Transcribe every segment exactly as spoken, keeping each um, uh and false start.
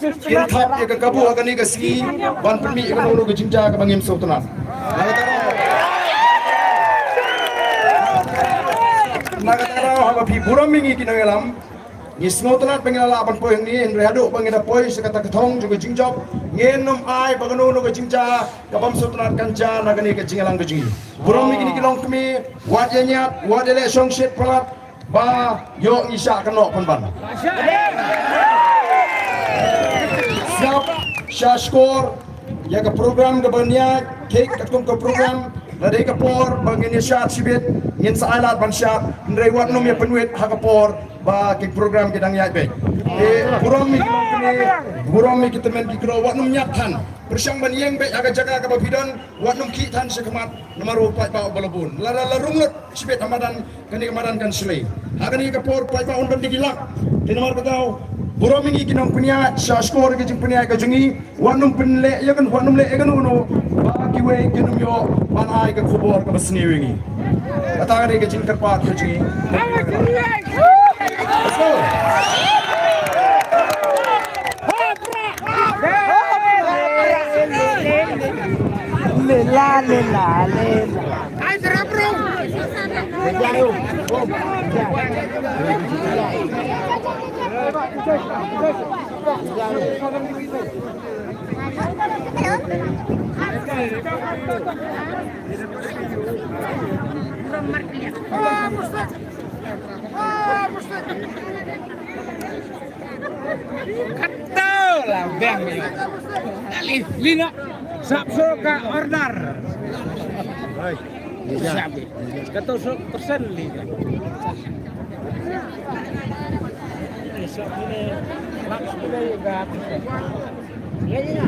Kin thap ïa ka kabu ha kane ka sngi ban pynmih ïa kano kano ka jingjia kaba ngim sngewtynnat. Na kata, na kata haba phi burom ïa ngi ki nongïalam, ngi sngewtynnat ba ngi la lah ban poi hangne, hynrei haduh ba ngi da poi sha kata ka thong jong ka jingjop, ngin ym ai ba kano kano ka jingjia kabym sngewtynnat kan jia na kane ka jingïalang ka jong ngi. Burom ïa kine ki longkmie, wat ïa ñiad, wat ïa leh shongshit palat, ba ïoh ngi shah kynnoh pynban. Sngap, shah shkor ïa ka program kaba ngi ïaid, thik katkum ka program, la dei ka por ba ngin ïa shad shibit, ngin sa ailad ban shad, hynrei wat nym ïa pynwit ha ka por ba ki program ki dang ïaid beit. Te burom ïa ki longkmie, burom ïa ki tymmen ki kro, wat nym ñiad than. Pyrshang ban ïeng beit ha ka jaka kaba phi don, wat nym khih than sha khmat, namar u paidbah uba la bun. Lada la rung lut shibit ha madan, kane ka madan kan shlei. Ha kane ka por paidbah un don da ki lak. Te namar kata, burom ïa ngi ki nongpynïaid, shah shkor ïa ka jingpynïaid ka jong ngi, wat nym pynleh ïa kan, wat nym leh ïa kano kano ba kiwei kin ym ïoh ban ai ka khubor kaba sniew ïa ngi. Kata ka dei ka jingkyrpad ka jong ngi. Let's go. Lela, lela, lela. Kato la bang yo. Dali, lina. Sap so ka order. Siap. Kato so persen lina. Sap ni, lap sepuluh juga. Ya, ya.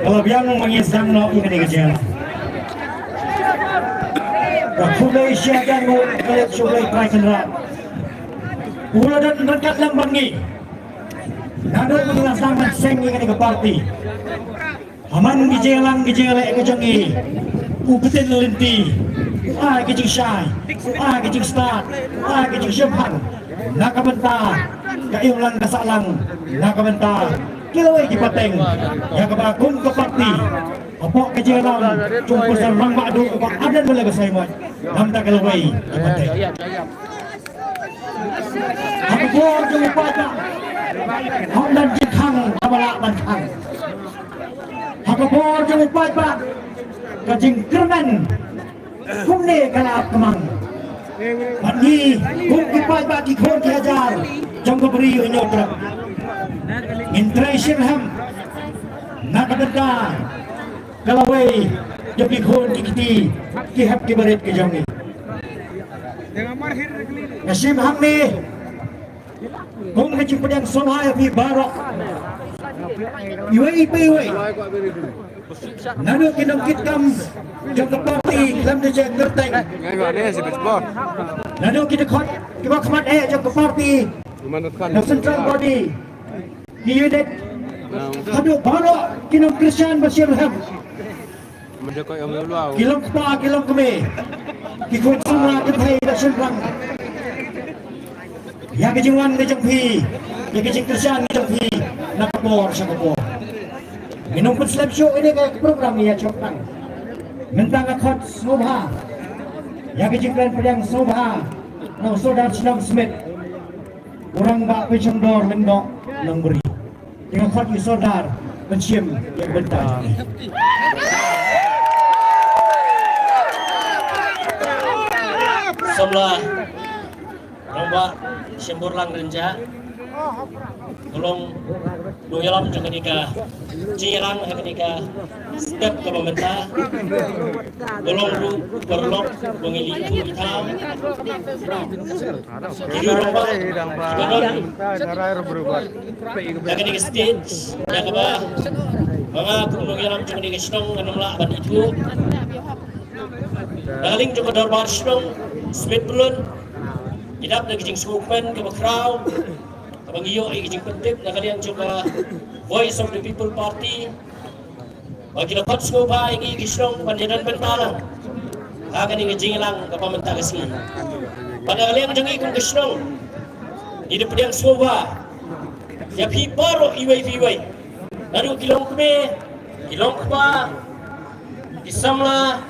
Ka la biang ma ngi sdang noh ïa kane ka jingïalang. Ka khublei shihajar nguh ka leit sha U Blei Trai Kynrad. U la don ryngkat lem bad ngi. Naduh ba ngi la sdang ban seng ïa kane ka party. Ha man ki jingïalang ki jingïaleh ka jong ngi, u Ktin Lynti u ai ka jingshai, u ai ka jingstad, u ai ka jingshemphang na ka bynta ka imlang ka sahlang, na ka bynta ki lawei ki pateng, ïa kaba kum ka party hapoh ka jingïalang jong u Pastor Rangbah Duh uba ardent ban leh ka saiñmut na ka bynta ki lawei ki pateng. Ha ka bor jong u paidbah, ha u don jingkhang kaba lah ban khang. Ha ka bor jong u paidbah, ka jingkyrmen kumne ka la ap kmang. Bad ngi kum ki paidbah ki khun ki hajar jong ka Bri U Hynñiewtrep, ngin trei shitrhem na ka bynta ka lawei jong ki khun ki kti, ki hep ki barit ki jong ngi. Nga shim hangne kum ka jingpdiang sngewbha ïa phi baroh, iwei pa iwei. Naduh ki nongkitkam jong ka party khlem da jia kyrteng, naduh ki dkhot kiba khmat eh jong ka party, na central body, ki unit, haduh baroh ki nongkyrshan ba shitrhem, ki longkpa ki longkmie, ki khun samla ki thei da shynrang ïa ka jingwan ka jong phi, ïa ka jingkyrshan ka jong phi na ka por sha ka por. Ngin ym pynslem shuh ïa kane ka program, ïa shong tang. Mynta nga khot sngewbha ïa ka jingkren pdiang sngewbha na u Sordar Shnong Smit. u Rangbah Pynshongdor Lyngdoh Nongbri. Te nga khot ïa u Sordar ban shim ïa ka bynta jong ngi. Samla Rangbah Shemburlang Rynjah, ka long u nongïalam jong kane ka jingïalang ha kane ka step kaba mynta, ka long ruh u paralok ba ngi leit ïathuh ïa ki thaw. Ki ruh rangbah, ki don ha kane ka stage, ïa kaba ma nga kum u nongïalam jong kane ka shnong ngan ym lah ban ïathuh. Na ka liang jong ka dorbar shnong Smit Pyllun, ngi dap da ka jingsngewkmen kaba khraw kaba ngi ïoh ïa ka jingpyntip na ka liang jong ka Voice of the People Party ba ki la khot sngewbha ïa ngi ki shnong ban ïadon bynta lang ha kane ka jingïalang kaba mynta ka sngi. Bad na ka liang jong ngi kum ka shnong, ngi da pdiang sngewbha ïa phi baroh iwei pa iwei, naduh ki longkmie, ki longkpa, ki samla,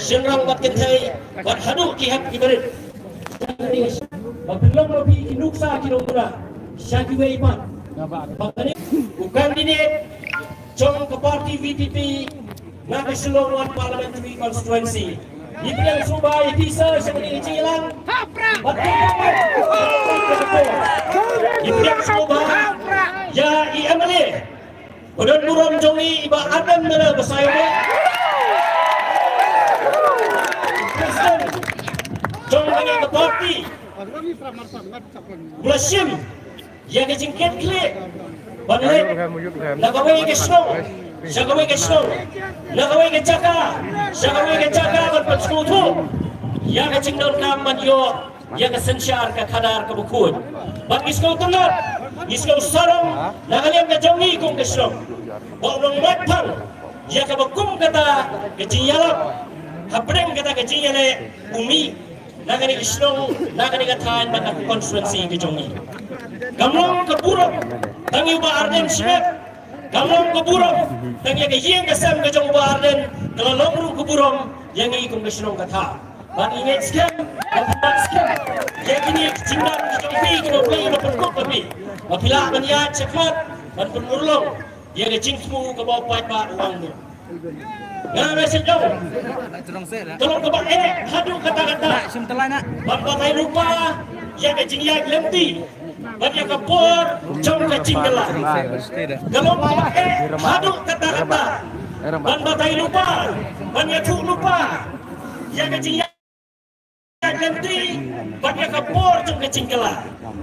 shynrang bad kynthei, bad haduh ki hep ki barit. Ba pynlong ba phi ki nuksa ki nongpura sha kiwei pat. Ba kane u candidate jong ka party V P P na ka Shillong One Parliamentary Constituency. Ngi pdiang sngewbha ïa phi sir sha kane ka jingïalang. Bad ngi pdiang sngewbha ïa i M L A ba don burom jong ngi, i Bah Ardent Miller Basaiawmoit, President jong kane ka party, u la shim ïa ka jingkitkhlieh ban leit na kawei ka shnong sha kawei ka shnong, na kawei ka jaka sha kawei ka jaka ban pynsngewthuh ïa ka jingdonkam ban ïoh ïa ka synshar ka khadar kaba khuid. Bad ngi sngewtynnat, ngi sngewsarong na ka liang ka jong ngi kum ka shnong ba u nongmihkhmat ïa kaba kum kata ka jingïalap hapdeng kata ka jingïaleh u mih na kane ka shnong, na kane ka thaiñ bad na ka constituency ka jong ngi. Kam long ka burom tang ïa u Bah Ardent shimet, kam long ka burom tang ïa ka ïing ka sem ka jong u Bah Ardent, ka la long ruh ka burom ïa ngi kum ka shnong ka thaw. Bad ngi ngeit skhem, bad ngi ngeit skhem ïa kine ki jingdon ki jong phi kiba phi, ba pynkup ba phi, ba phi lah ban ïaid shakhmat ban pynurlong ïa ka jingthmu kaba u paidbah u angnud. Nga ngeit skhem jong ka long kaba eh haduh katta katta ban batai lypa ïa ka jingïaid lynti bad ïa ka por jong ka jingkylla. Ka long kaba eh haduh katta katta ban batai lypa, ban ïathuh lypa ïa ka jingïaid lynti bad ïa ka por jong ka jingkylla.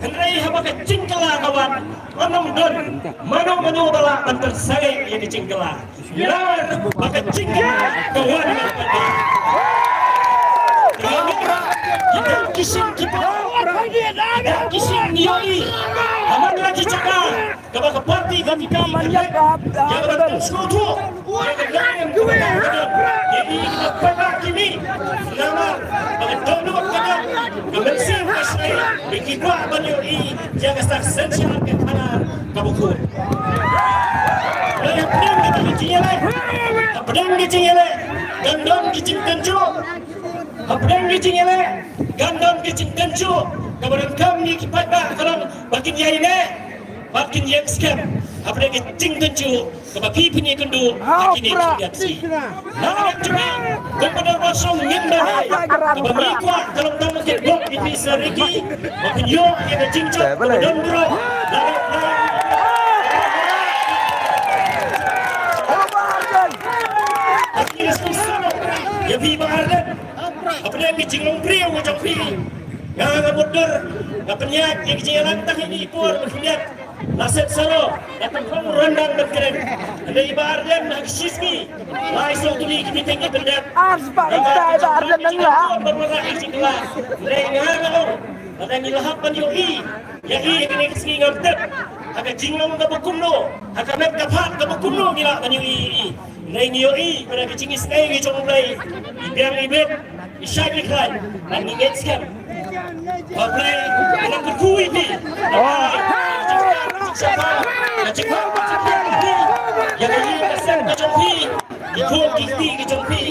Hynrei haba ka jingkylla ka wan, ym don mano mano ba lah ban pynsangeh ïa ka jingkylla. Namar ba ka jingkylla ka wan na ka jingkylla. Ki dang ki shin ki por, ki dang ki shin ïohi ha man la ki jaka kaba ka party ka VPP ka leh ïa ka ban pynsngewthuh ïa ka liang kaba ka don. Ïa ki, ki paidbah ki mih namar ba ka dohnud ka don, ka mynsiem ka shai ba ki kwah ban ïohi ïa ka sak synshar ka khadar kaba khuid. Hapdeng ka jingïaleh, hapdeng ka jingïaleh kan don ki jingtynjuh. Hapdeng ka jingïaleh kan don ki jingtynjuh. Kaba donkam ïa ki paidbah ka long ba kin ïaineh bad kin ïeng skhem hapdeng ka jingtynjuh kaba phi phin ïakynduh ha kine ki sngi. Na ka liang jong ngi kum ka dorbar shnong ngim da ai kaba ngi kwah ka long tang ba kin bok ïa phi Sir Ricky ba phin ïoh ïa ka jingjop kaba don burom. Ïa phi Bah Ardent, hapdeng ka jinglong briew ka jong phi, nga, nga mutdur, nga pynïaid ïa ka jingïalang tang ine i por ba khyndiat. La set saro, la tang khong ryndang ban kren. Hynrei i Bah Ardent ha ka shi sngi lai saw tylli ki meeting i pyndep. Ar spah ita i Bah Ardent nang la. Ban wanrah ïa ka jingkylla. Hynrei nga, nga ong lada ngi la hap ban ïohi ïa i ha kane ka sngi ngam tip ha ka jinglong kaba kumno, ha ka met ka phad kaba kumno ngi lah ban ïohi ïa i. Hynrei ngi ïohi ba da ka jingisynei ka jong U Blei, i biang i bit, i shait i khlaiñ, bad ngi ngeit skhem ba U Blei u nang kyrkhu ïa phi. Ka jingshah, ka jingshah, ka jingshah ïa ka ïing ka sem ka jong phi, ki khun ki kti ki jong phi,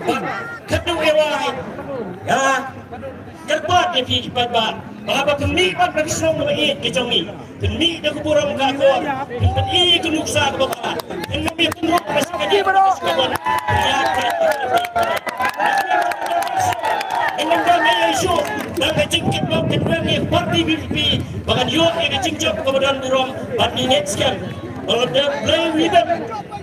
bad khatduh eh wai, ïa, kyrpad ïa phi ki paidbah ba haba pynmih pat na ka shnong kaba ïeit ka jong ngi, pynmih da ka burom ka akor, pyn pyni ka nuksa kaba bha, pynmih pynroi ba sha ka jingim ka jingim. Ngi nym don ei ei shuh da ka jingkitbok kynrem ïa ka party V P P ba kan ïoh ïa ka jingjop kaba don burom bad ngi ngeit skhem ba lada Blei u ïeit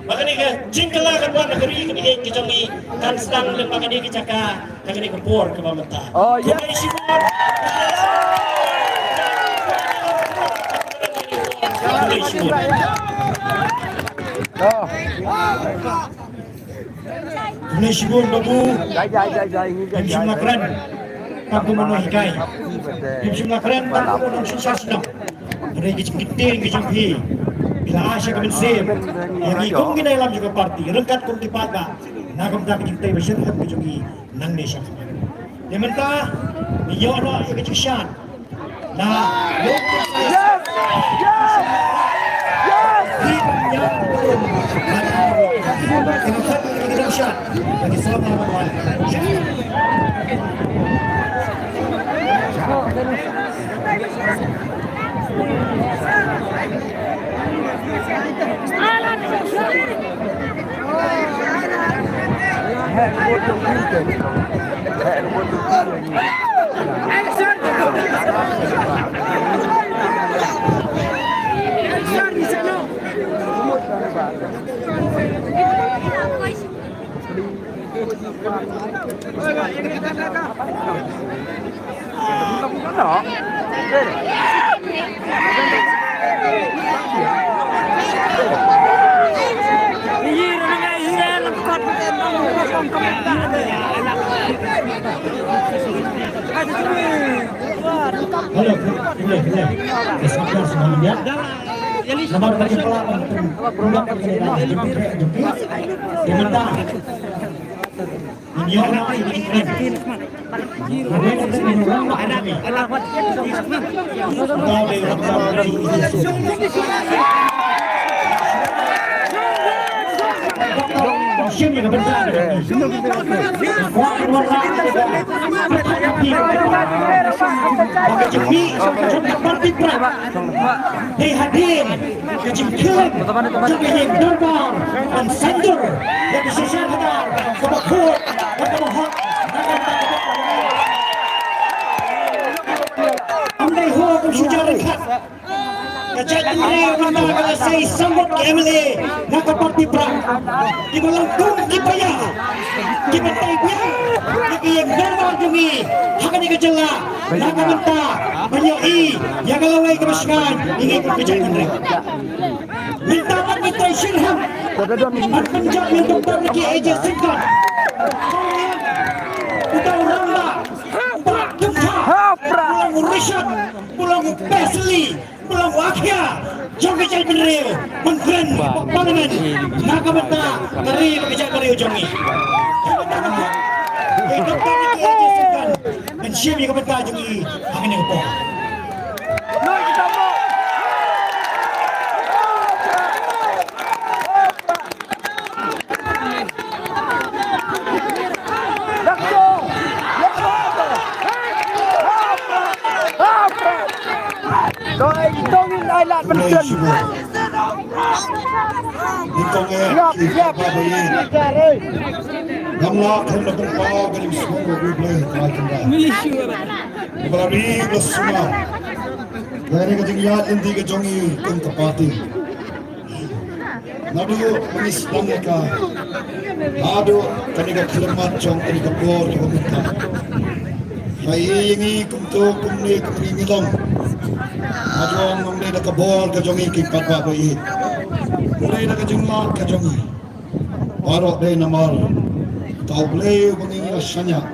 ba kane ka jingkylla kan wan ha ka ri kaba ïeit ka jong ngi, kan sdang lem ha kane ka jaka. Kane ka por kaba mynta. Oh, yeah. Khublei shibun. Khublei shibun. Oh. Khublei shibun babu. Jai, jai, jai, jai. Ngim shym la kren tang kum u nonghikai. Ngim shym la kren tang kum u nongsynshar shnong. Hynrei ka jingkyrteng ka jong phi, phi la ai sha ka mynsiem ïa ngi kum ki nongïalam jong ka party, ryngkat kum ki paidbah, na ka bynta ka jingtei ba shitrhem ka jong ngi. Nangne sha khmat. Te mynta ngi ïoh noh ïa ka jingshan. Na, yes! Yes! Yes! Hello, hello, hello. Yes, of course, Mom, yeah. Namar ka jingpala, um, um, um, um, um, um, um, um, um, um, um, um, Hei hadien ka jingkhlem jong ka ïing dorbar ban saiñdur ïa ka shisha khadar kaba khuid bad kaba hok. Ym dei ho kum shu jar ryngkat. Ka jaitbynriew mynta ka la sei sawdong ki M L A na ka party Prah. Kiba long kum ki paia kiba tei biang ïa ka ïing dorbar jong ngi ha kane ka jylla. Na ka bynta ban ïohi ïa ka lawei kaba shngaiñ ïa ngi kum ka jaitbynriew. Mynta pat ngi trei shitrhem ban pynjot ïa u Doctor Ricky A J Syngkon. Uta u rangbah, uta u rangbah, u long u rishot, u long u pesli, u long u akhia jong ka jaitbynriew ban kren ha Parliament na ka bynta ka ri bad ka jaitbynriew jong ngi. Ka bynta ka, ka bynta ka, ka bynta ka, ban shim ïa ka bynta jong ngi ha kane ka por. Ngam lah khlem da pynpaw ka jingsngew U Blei ha ka kynda. Ba la ri ba la sumar. Kane ka jingïaid lynti ka jong ngi kum ka party. Naduh ba ngi sdang ïa ka haduh kane ka khyllipmat jong kane ka por kaba mynta. Ba ïa ngi kumto kumne kumne ngi long. Haduh ym dei da ka bor ka jong ngi ki paidbah ba ïeit. Ym dei da ka jinglad ka jong ngi. Baroh dei namar uta U Blei uba ngi la shaniah.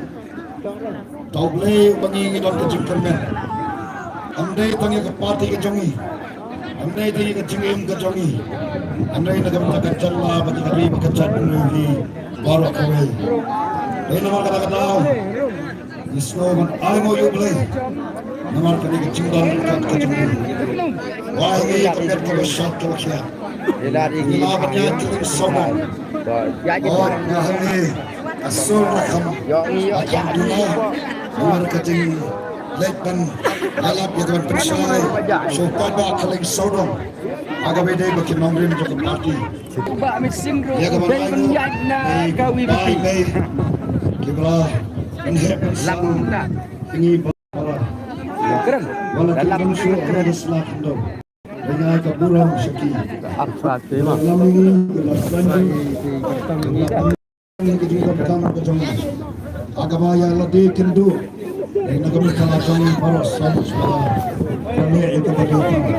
Uta U Blei uba ngi ngi don ka jingkyrmen. Ym dei tang ïa ka party ka jong ngi. Ym dei tang ïa ka jingim ka jong ngi. Ym dei na ka bynta ka jylla bad ka ri bad ka jaitbynriew hi baroh kawei. Dei namar kata ka daw ngi sngew ban ai nguh ïa U Blei namar kane ka jingdon ryngkat ka jong u. Wai ngi ka met kaba shad kaba khiah. Ngi la ban ïaid jingim sawdong. Ot nga hangne ka sur ruh kham, kham duna namar ka jing Leit ban ïalap ïa ka ban pynshai sha u paidbah khlem sawdong. Ha kaba ïadei bad ki nongrim jong ka party. Ïa ka ban ai ruh ki bai mei kiba la pynheh pynsan ïa ngi baroh. Ba la kynduh shuh ha ka sla khyndew. Ba ngi ai ka burom sha ki. Ba la lam ngi, ba la kynduh. Ka jingdonkam ka jong ngi. Ha kaba ïa lade kynduh. Eh, na ka bynta la jong ngi baroh sawdong sawdong. Ba ngi ïa ka ba donkam.